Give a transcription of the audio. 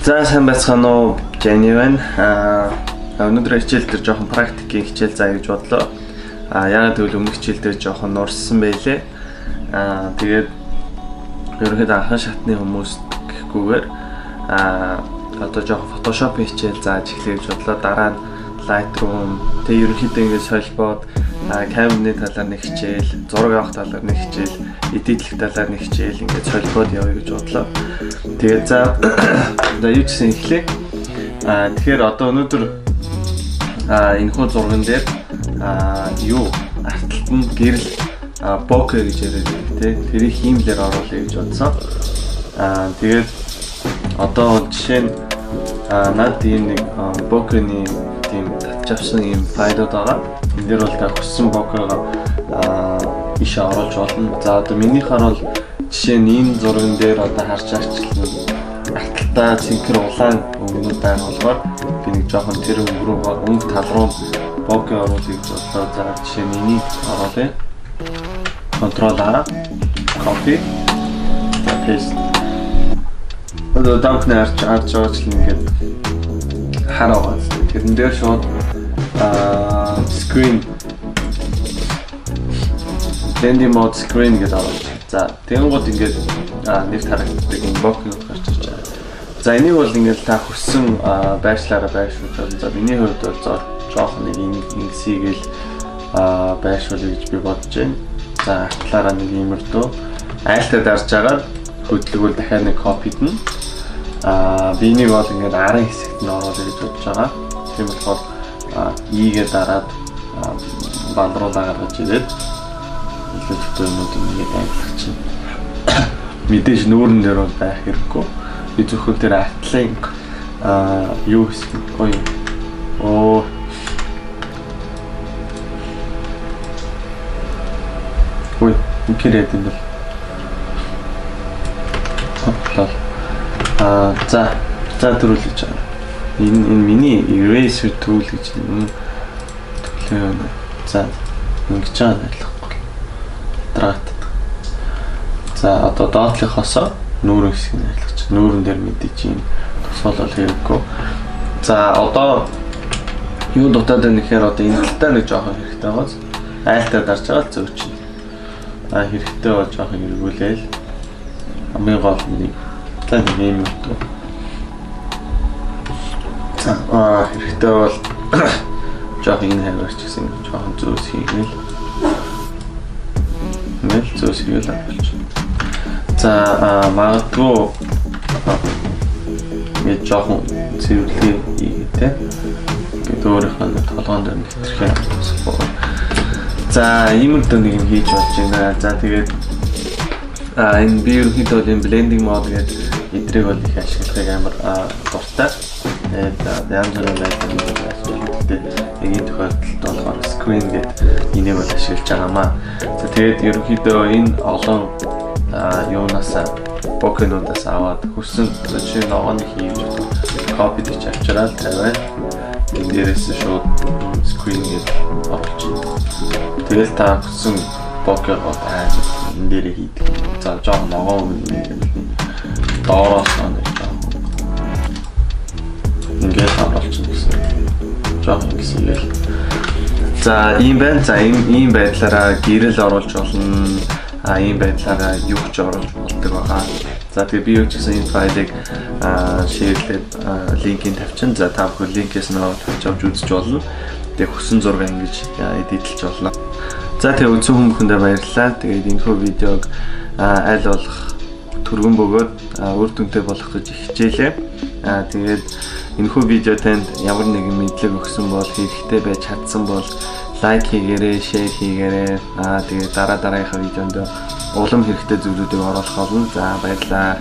За сайн байцгаана уу, Jenny байна. Өнөөдөр хичээл дээр жоохон практикийн хичээл заая гэж бодлоо. Яагаад гэвэл өмнөх хичээл дээр жоохон нурссан байлээ. Тэгээд ерөнхийдөө анхан шатны хүмүүс гэхгүйгээр одоо жоохон Photoshop-ийн хичээл зааж эхлэе гэж бодлоо. Дараа нь Lightroom, тэгээ ерөнхийдөө ингээд солбоод камерны талаар нэг хичээл, зураг авах талаар нэг хичээл, эдитлэх талаар нэг хичээл ингээд солбоод явъя гэж бодлоо. Тэгээд за юу ч гэсэн эхлэе. Тэгэхээр одоо өнөөдөр энэхүү зурган дээр юу арталт нь гэрэл bokeh гэж яриад байдаг тий. Тэрийг хиймлээр оруулъя гэж бодсон. Тэгээд одоо жишээ нь над ийм нэг bokeh-ний тийм татж авсан ийм файлууд байгаа. Энэ дээр бол та хүссэн bokeh-го ийшээ оруулж болно. За одоо минийхээр бол жишээ нь энэ зурган дээр одоо харж байгаачлан арталтаа цэнхэр улаан өнгөнүүд байгаа болохоор би нэг жоохон тэр өнгө рүү өнгө тал руу bokeh оруулъя гэж бодлоо. За жишээ нь энийг оруулъя. Ctrl A, copy, paste. Одоо дампны харж байгаачлан ингээд хар байгаа. Тэрэн дээр шууд screen blending mode screen гэдэг оруулж. За тэгэнгүүт ингээд нэвт харагддаг энэ bokeh гарч ирж байгаа. За энийг бол ингээд та хүссэн байршлаараа байршуулж болно. За миний хувьд бол жоохон нэг ингэсийгээл байршуулъя гэж би бодож байна. За артлаараа нэг иймэрдүү айлтаа дарж агаад хөдөлгөөл дахиад нэг копидна. Би энийг бол ингээд арын хэсэгт нь оруулъя гэж бодож байгаа. Тийм болохоор E-гээ дараад бандруулаа гаргаж ирээд илүү төтөө юмнууд ингээд айлах чинь. Мэдээж нүүрэн дээр бол байх хэрэггүй. Би зөвхөн тэр артлын юу хэсэг гоё. Оо. Ой, үнэхээр яд юм бол. За төрүүлж байгаа. Энэ миний eraser tool гэж юм төлөө байна. За ингэж байгаа ойлгохгүй. Драт. За одоо доотлихоосоо нүүрэн хэсгийг нь ойлгоч. Нүүрэн дээр мэдээж юм тусгал бол хэрэггүй. За одоо юу дутаад байна гэхээр одоо энэ талдаа нэг жоохон хэрэгтэй байгааз айлтаа дарж байгаа л зөөч. Хэрэгтэй бол жоохон эргүүлээл. Хамгийн гол нь за нэг юм үү. За хэрэгтэй бол жоохон энэ хаваар ч гэсэн жоохон зөөс хийгээл. Ингээл зөөс хийгээл авчих. За магадгүй ингээд жоохон цэвэрлэгээ хийгээ те. Ингээд өөрийнхөө толгоон дээр нэвтрэх юм. За иймэрдүү нэг юм хийж болж байна. За тэгээд энэ би ерөнхийдөө бол энэ blending mode гэдэг эдрийг бол их ашиглахыг амар дуртай. Тэгээд янз бүрийн байдлаар ашиглах. Гэхдээ яг энэ тохиолдолд болохоор screen гэдэг энийг бол ашиглаж байгаамаа. За тэгээд ерөнхийдөө энэ олон юунаас bokeh-нуудаас аваад хүссэн жишээ ногооны хийж copy гэж авчираад тавиад энэ дээрээс шууд screen гэж оруулж байна. Тэгэл та хүссэн bokeh-го тааж энэ дээрээ хийдэг. За жоохон ногоон юм доороос нэг ингээд оруулчихна гэсэн. Жоохон ингэсэн игээл. За ийм байна. За ийм байдлаараа гэрэл оруулж болно. Ийм байдлаараа юу ч оруулж болдог байгаа. За тэгээ би юу ч гэсэн энэ файлыг шеэрлээд линкийг тавьчин. За та бүхэн линкээс нь авч үзэж болно. Тэгээ хүссэн зураг ингэж эдитэлж болно. За тэгээ үзсэн хүн бүхэндээ баярлалаа. Тэгээд энэхүү видеог аль болох түргэн бөгөөд үр дүнтэй болох гэж хичээлээ. Тэгээд энэхүү видео танд ямар нэгэн мэдлэг өгсөн бол хэрэгтэй байж чадсан бол лайк хийгээрэй, шеэр хийгээрэй. Тэгээд дараа дараагийнхаа видеонд улам хэрэгтэй зүйлүүдийг оруулах болно. За баярлалаа.